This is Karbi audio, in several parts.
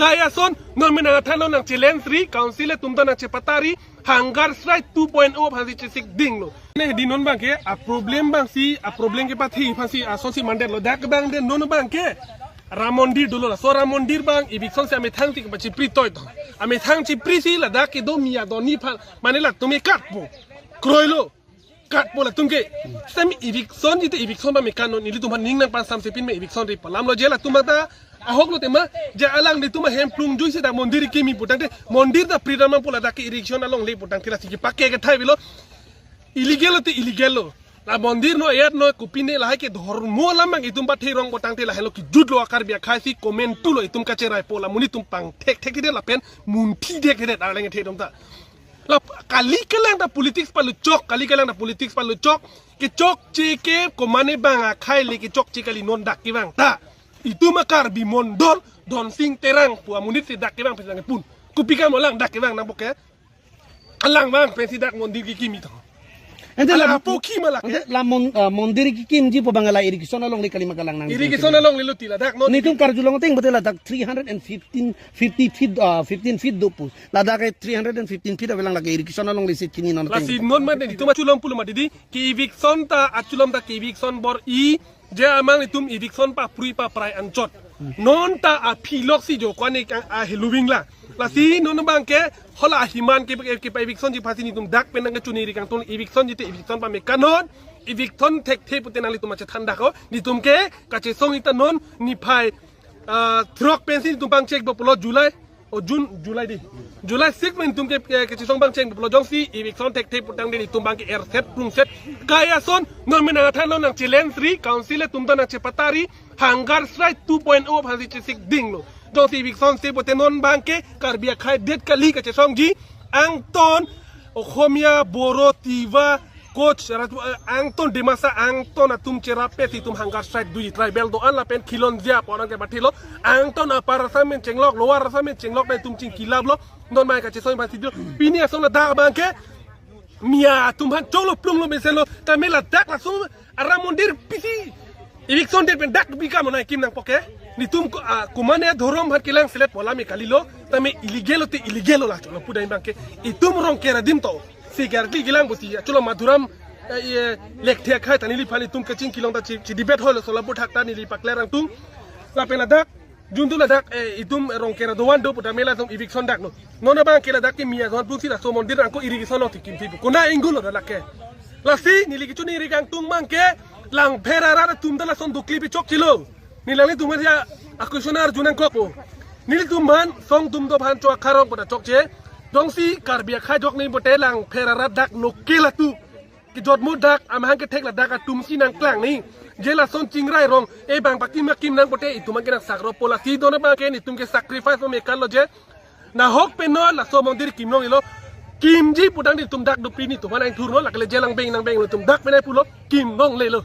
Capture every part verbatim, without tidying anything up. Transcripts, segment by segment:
Kai ason, non menang athan lo nang challenge ri, council atum ta nang chepatari, hunger strike two point oh aphansi chesik dinglo. Ne di non abangke, a problem abangsi, a problem kepathi aphansi, asonsi mandetlo, dak abang de non abangke. Ram Mondir dolo laso Ram Mondir abang, eviction si amethang si kepachipri toi to. Amethang chiprisi ladak kedo mia doni aphan, mane latum ke katpo. Kroilo. Katpo latum ke. Sami eviction jite eviction ba me kan non, nelitum aphan ning nangpangsamse pin me eviction ri pu alam lo je latum ta. Ahok lo tema, je alanglitum ahem plung juisi dak mondir kimi putangte, mondir ta pri ram nangpo ladak ke eviction alongle putangte lasi kepake kethai avelo. Illegal lo te illegal lo. La mondir no ayat no kopine lahai ke dhormo alam abang itum pathe rong putangte lahelo kejutlo a Karbi akhei si comment tulo itum kacheraipo la monit atum pangthekthekthedet lapen munthidekthedet arleng the atum ta. La kali kelang ta politics paluchok, kali kelang ta politics paluchok. Kechokche ke komane abang akhei le kechokche kali non dak kevang ta. Itum a Karbi mondol Dhonsing Terang pu amonit si dak kevang pensi nangpun. Kopi kam alang dak kevang nangpo ke. Alang vang pensi dak mondir kekimi to. Ante Alang la apokhi malak ante ke. La mon, ah, mondir kekimji pu abang la irrigation alongle kali ma kalang nang. Irrigation alongle lo ti ladak non. Netum karjulong ateng bote ladak three hundred and fifteen, fifty feet, ah, fifteen feet do pu. Ladak ke three hundred and fifteen feet avelang lake irrigation alongle si kini non ateng. Lasi non ma netum achulom pulo ma didi, ke eviction ta achulom ta ke eviction bor-i, je amang netum eviction paprui paprai anchot. Non ta aphi lok si jo kwane kang a heloving la. Lasi non abangke hala ahiman ke, ke, kepa evictionji aphansi netum dak pen nangkachini ri kangtung, eviction jite eviction pame kan non. Eviction thekthe pute nanglitum achethan dak ho. Netum ke kachesong ita non niphai, ah, throk pensi netum pangchek bo pulo July. O June, July di. July six pen netum ke, ke, kachesong pangchek bo pulo jongsi eviction thekthe putangte netum abangke erset prungset. Kai ason, non menang athan lo nang challenge ri, council atum ta nang chepatari, hunger strike two point oh aphansi chesik dinglo. Jongsi eviction si pute non abangke, Karbi akhei det kali kachesongji, angton, Okhomia, Boro, Tiwa, Koch, Rajput, eh, angton Dimasa, angton atum cherap pensi itum hunger strike do-i tribal do-an lapen khilonjia pu aron kepathilo. Angton Upper Assam pen chenglok, Lower Assam pen chenglok pen itum chingkilaplo. Non mai kachesong aphansi do. Pini ason ladak abangke mia atum aphan cholo plunglo meselo. Tame ladak langsung a Ram Mondir pisi eviction det pen dak bika monai kim nangpo ke. Netum ko, ah, komane dhorom aphan kelangselet pu alam ke kalilo. Tame illegal lo te illegal lo la cholo pudai abangke. Itum Rongker adim to. Si gargi gilang busi, cholo Madhuram, eh, eh, lekthe akhei ta neliphan itum kachingki long ta chi, chi debate hall Solapur thak ta neli paklar angtung. Lapen ladak, juntu ladak, eh, itum Rongker adovan do putame latum eviction daklo. Non abangke ladak ke mia dovan pusi laso mondir angko irrigation lo tikim pibu. Kona inggulo dak lake. Lasi neli kachini ri kangtung abangke, Langpher arat atum ta lason dokli pi chokchelo. Neli nanglitum aja a question arju nangkokpo. Nelitum aphan song atum do aphan chok akharong pada chokche. Jongsi Karbi akhei jok ni bote Langpher arat dak local atum. Kejotmo dak amahang kethek ladak atumsi nangklang ni. Je lason chingrai rong, eh, bang pakim akim nang bote itum abangke nang sakropo lasi non abangke netum ke sacrifice pame kan lo je. Nahok pen non laso mondir kim longlelo. Kimji putangte itum dak dopri netum aphan nangthur non, lakele je lang beng nang beng lo itum dak penai pulo kim longlelo.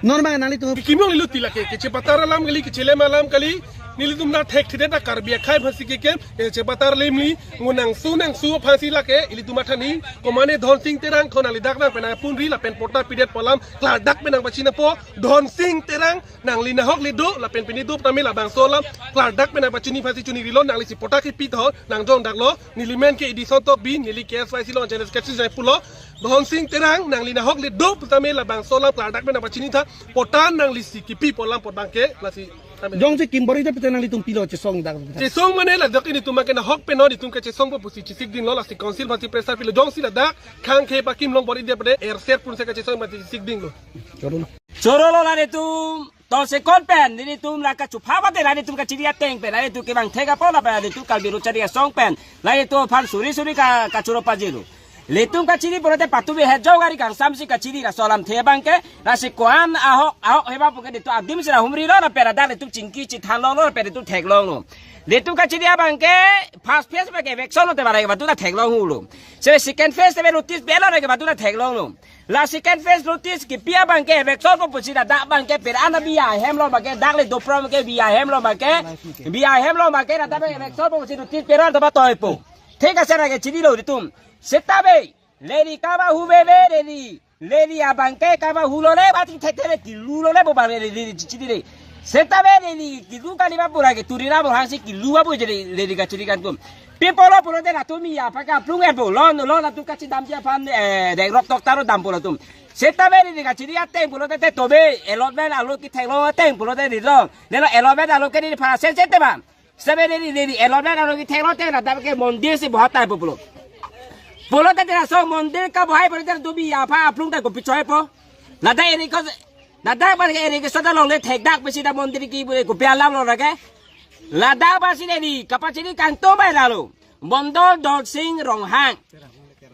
Non abang nanglitum. Kim longlelo ti lake, kechepatar alam kali, kechelem alam kali, nelitum ta thekthedet ta Karbi akhei aphansi keklem, kechepatar lemli, ngunangsu nangsu aphansi lake, ilitum athani, komane Dhonsing Terang, ko nangli dak abang pen nangpunri, lapen patta pidet pu alam, klardak pen nangpachinipo, Dhonsing Terang, nangli nahok le do, lapen pini do tame labangso alam, klardak pen nangpachini aphansi chiningrilo, nanglisi patta kepi to, nangjong daklo, neli men ke Edison Tokbi, neli K S Y C lo, General Secretary jai pulo, Dhonsing Terang, nangli nahok le do, tame labangso alam, klardak pen nangpachini tha, patta nanglisi kepi pu alam pot abangke, lasi, tame. Jongsi kim bor-i det pute nanglitum pilo chesong dak. Chesong mane ladak netum abangke nahok pen non itum kachesongpo pusi chesik dinglo lasi council aphansi pressure pilo jongsi ladak khang khe pakim long bor-i det pute erset prungset kachesong aphansi chesik dinglo. Choro lo. Choro lo la netum. To second pen, netum la kachupha bate la netum kachiri ateng pen, la netum kevang thek apot lapen netum Karbi Lo Charli Asong pen, la netum aphan suri suri ka, kachoro pajirlo. Netum kachiri pulote patu bi het jo gari kangsamsi kachiri laso alamthe abangke, lasi ko-an ahok, ahok heba puke netum adim sira humrilo lapen ladak netum chingki chithan longlo lapen netum theklonglo. Netum kachiri abangke first phase abangke eviction lo te barai ke batu ta theklong hulo. Se second phase te notice pelo ke batu ta theklonglo. La second phase notice kepi abangke eviction po pusi ladak abangke pera ana bi ahem lo abangke dak le doprom ke bi ahem lo abangke, bi ahem lo abangke ladak abang eviction po pusi notice pera ta ba toipo. Thik ase na ke chinilo netum. Seta be, leri kaba hu be be leri. Leri abangke kaba hu lo le, bati thek thek le, ti lu lo le, bo bang le, leri, leri, chiri le. Seta be neli kilu kali ba pura ke turi na borang si kilu ba bu jadi lady kachiri kan kum. People lo pulote latum mi apa ke aplung e bo. Lon lon latum kachidamji aphan, eh, dek rok tok taro dam pulo latum. Seta be neli kachiri ateng pulote te tobe allotment alo ketheklo ateng pulote neli lo. Nelo allotment alo ke neli phara sen seta ba. Seta be neli neli allotment alo ketheklo te ladak ke mondir si bohat tai pulo. Pulote te laso mondir kabohai pulote latum mi apa aplung ta kopi choi po. Ladak eri ko Ladak abang ke irrigation ta longle thekdak pesi ta mondir ki bule kopi alam lo lake. Ladak abang si neli kapachini kangtum bai lalo. Mondol Donsing Ronghang.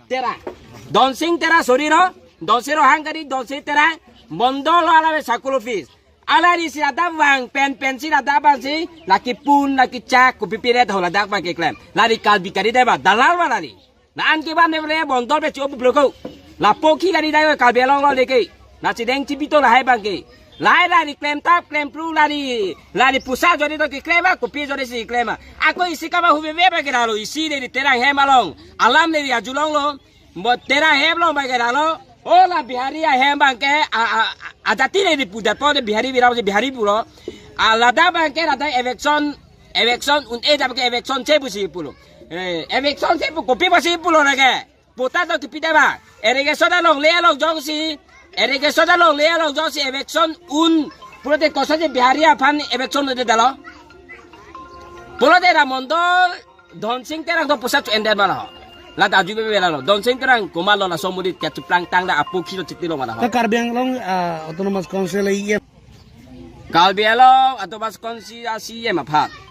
Terang. Donsing Terang, sorry no. Donsing Ronghang kali, Donsing Terang. Mondol lo alave circle office. Alari si ladak vang pen pen si ladak abang si laki pun laki chak kopi piret ho ladak abang keklem. Lari Karbi kali deba, dalal ba lari. La-an ke ban ne bre mondol pe cho bu bloko. Lapu ki kali dai Karbi Anglong lo leke. La chideng chibito lahai abang ke. Lahai lari klemtap klemphru lari lari pusa jodi to keklem a kopi jodi si keklem a. Ako isi kama hubebe abang ke lalo isi neli Terang hem along. Alam neli ajulong lo. Mo Terang hem along abang ke lalo. O la Bihari ahem abang ke a, a, a, ajati neli pudet po de Bihari birau si Bihari pulo. A ladak abang ke ladak eviction eviction un-e dap ke eviction che pusi pulo. Eh, eviction che pu kopi pusi pulo lake. Pota to kipi deba. Irrigation along le along jongsi. Irrigation along le along jongsi eviction un pulote kosa je Bihari aphan eviction de dalo. Pulote ra mondol Donsing Terang to pusat chu enden mala. La ta aju be lalo. Donsing Terang komat lo laso murit kacheplang tang da apu khilo chiti lo mala. Ta Karbi Anglong, ah, Autonomous Council E M. Karbi Anglong Autonomous Council E M aphan.